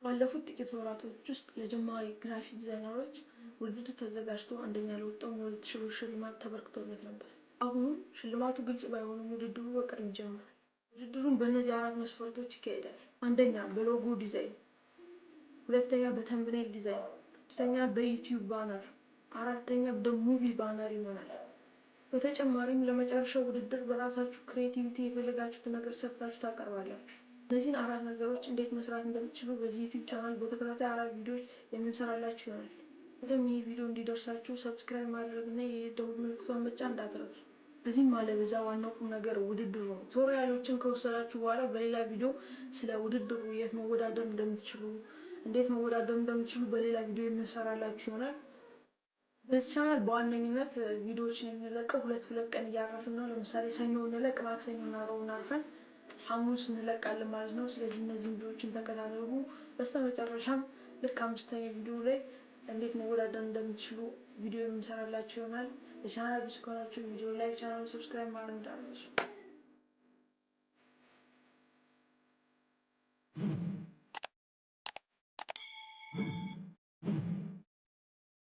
ባለፉት ጥቂት ወራቶች ውስጥ ለጀማሪ ግራፊክ ዲዛይነሮች ውድድር ተዘጋጅቶ አንደኛ ለወጣው የ2,000 ብር ሽልማት ተበርክቶለት ነበር። አሁኑም ሽልማቱ ግልጽ ባይሆንም ውድድሩ በቅርብ ይጀምራል። ውድድሩም በእነዚህ አራት መስፈርቶች ይካሄዳል። አንደኛ በ logo design፣ ሁለተኛ በ thumbnail design፣ ሶስተኛ በዩቲዩብ banner፣ አራተኛ በ movie banner ይሆናል። በተጨማሪም ለመጨረሻው ውድድር በራሳችሁ creativity የፈለጋችሁትን ነገር ሰርታችሁ ታቀርባላችሁ። እነዚህን አራት ነገሮች እንዴት መስራት እንደምትችሉ በዚህ ዩቲዩብ ቻናል በተከታታይ አራት ቪዲዮዎች የምንሰራላችሁ ይሆናል። እናንተም ይህ ቪዲዮ እንዲደርሳችሁ subscribe ማድረግ እና የደውል ምልክቷን መጫን እንዳትረሱ። በዚህም አለበዛ ዋናው ቁም ነገር ውድድሩ ነው። Tutorial ኦችን ከወሰዳችሁ በኋላ በሌላ ቪዲዮ ስለ ውድድሩ የት መወዳደር እንደምትችሉ፣ እንዴት መወዳደር እንደምትችሉ በሌላ ቪዲዮ የምንሰራላችሁ ይሆናል። በዚህ ቻናል በዋነኝነት ቪዲዮዎችን የምንለቀው ሁለት ሁለት ቀን እያረፍን ነው። ለምሳሌ ሰኞ እንለቅ፣ ማክሰኞ እና ሮብ እናርፈን ሐሙስ እንለቃለን ማለት ነው። ስለዚህ እነዚህን ቪዲዮዎችን ተከታተሉ። በስተመጨረሻም ልክ አምስተኛ ቪዲዮ ላይ እንዴት መወዳደር እንደምትችሉ ቪዲዮ የምንሰራላችሁ ይሆናል። ለቻናል አዲስ ከሆናችሁ ቪዲዮ like፣ ቻናሉን subscribe ማድረግ እንዳትረሱ።